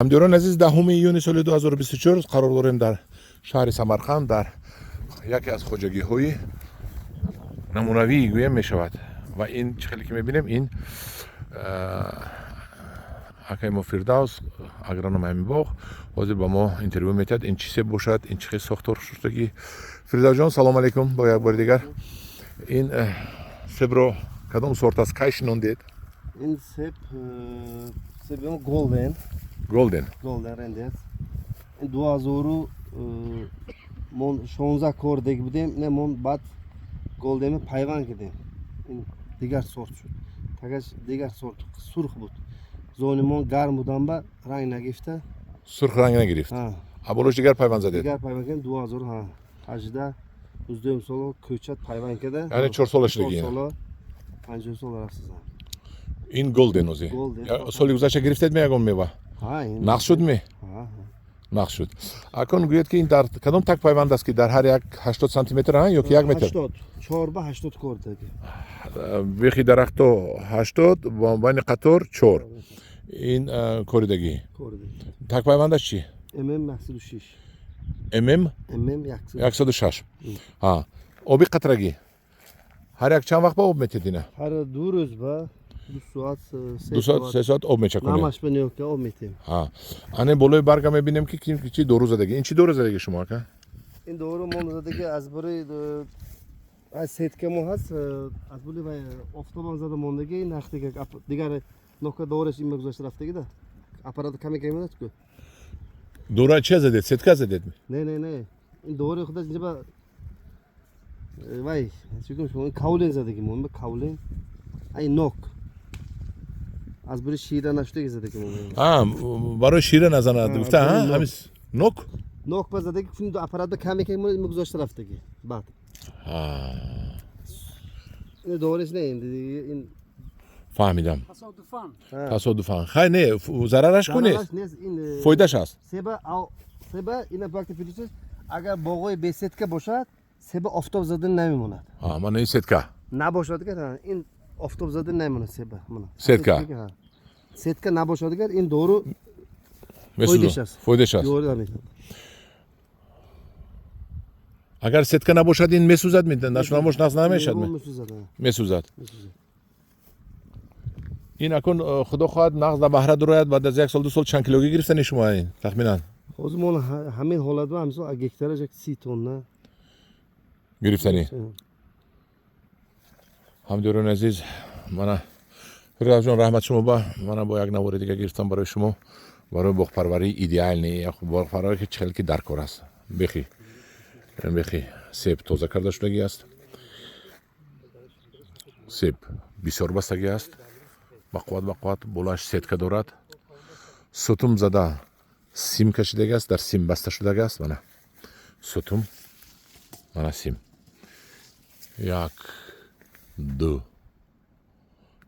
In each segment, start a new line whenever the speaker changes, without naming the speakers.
Ҳамдиёрони азиз, 10 июни соли 2024 қарор дорем дар шаҳри Самарқанд, дар яке аз хоҷагиҳои намунавӣ гӯям мешавад. Ва ин чӣ хеле ки мебинем, ин акаи мо Фирдавс, агроном ҳамин боғ, ҳозир ба мо интервю метиҳад. Ин чӣ себ бошад, ин чӣ хел сохтор шудагӣ? Фирдавсҷон, салом алейкум бо як бори дигар. Ин себро кадом сорт аст, кай шинондед?
Ин себ, себи Голден.
Голден.
Голден Рендерс. Ин 2000 мон 16 кордег будем, ина мон баъд Голден пайванд кардем. Ин дигар сорт шуд. Тагаш дигар сорт сурх буд. Зони мон гарм будан ба ранг нагирифта.
Сурх ранг нагирифт. А болош дигар пайванд задед?
Дигар пайванд кардем 2018, 19 сола кӯчат пайванд карда.
Яъне 4 сола шудагӣ.
Сола, 5 сола рафтсан.
Ин Голден ози?
Голден.
Соли гузашта гирифтед ме ягон мева?
Ҳа, ин
Нағз шуд ме?
Ҳа.
Нағз шуд. Акун гӯяд, ки ин дар кадом так пайванд аст, ки дар ҳар як 80 сантиметр ё ки 1 метр?
80, 4 ба 80 кордаги.
Бехи дарахто 80, байни қатор 4. Ин коридагӣ.
Кордаги.
Так пайвандаш чӣ?
ММ 106.
ММ?
ММ 106.
106. Ҳа, оби қатрагӣ ҳар як чанд вақт ба об метед ина?
Ҳар 2 рӯз ба 2 соат, 3
2 соат, 3 соат об мечаконед?
Намаш ба ниёка об метем.
Ҳа, ане болои барга мебинем, ки чӣ дору задагӣ. Ин чӣ дору задагӣ шумо, ака?
Ин дору мон задагӣ аз барои аз сетка мо ҳаст, аз були вай офтобам зада мондагӣ нахтига, дигар нока дораш ин гузашта рафтагӣ да аппарат каме каме ку.
Дора чия задед, сетка задед?
Не, не, не, ин дори худаш инҷа ба вай чӣ гӯям шумо, каолин задагӣ мо, каолин, ай нок аз бури шира нашудаги задагӣ мо.
А, барои шира назанад гуфта, ҳамин нок.
Нок ба задагӣ кунид, аппарат ба каме каме гузашта рафтагӣ баъд. Ин дориш не, ин.
Фаҳмидам.
Тасодуфан.
Тасодуфан. Хай, не, зарараш ку нест?
Нест ин.
Фоидаш аст.
Себа, себа ина вақти плюсаш, агар боғои бе сетка бошад, себа офтоб зада намемонад.
Мана ин сетка.
Набошад агар, ин офтоб зада намемонад себа.
Сетка.
Сетка набошад агар, ин дору фоидаш аст.
Фоидаш аст. Агар сетка набошад, ин месӯзад, нашунамош нағз намешад, месӯзад. Ин акун, худо хоҳад, нағз дар баҳра дурояд, баъд аз як сол, 2 сол чанд килогӣ гирифтани шумо ин тахминан?
Ҳозир мо ҳамин ҳолат ба мисол гектараш як 30 тонна.
Гирифтанӣ. Ҳамдиёрони азиз, мана, Фирдавсҷон, раҳмат шумо ба мана бо як навори дига гирифтам барои шумо, барои боғпарварии идеальный, боғпарварӣ ки чӣ хеле ки дар кор аст. Бехи себ тоза карда шудагӣ аст, себ бисёр бастагӣ аст, бақувват, бақувват, болоаш сетка дорад, сутум зада, сим кашидагӣ аст, дар сим баста шудагӣ аст. Мана сутум, мана сим, як, ду,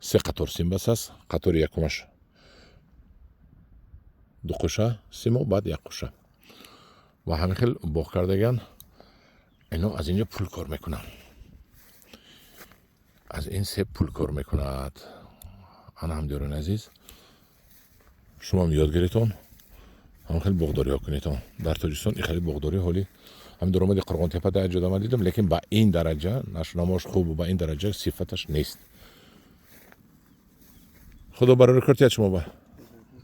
се қатор сим баст аст. Қатори якумаш ду қуша симо, баъд як қуша ва ҳамин хел боғ кардагиан. Ино аз инҷо пул кор мекунанд, аз ин себ пул кор мекунад. Ана, ҳамдиёрони азиз, шумоам ёд гиритон, ҳамин хел боғдориҳо кунедон. Дар Тоҷикистон ин хеле боғдорӣ ҳоли ҳамин даромади Қурғонтепа дар ҷода ман дидам, лекин ба ин дараҷа нашунамош хубу ба ин дараҷа сифаташ нест. Худо барори кор тиҳад шумо ба.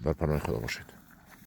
Дар паноҳи Худо бошед.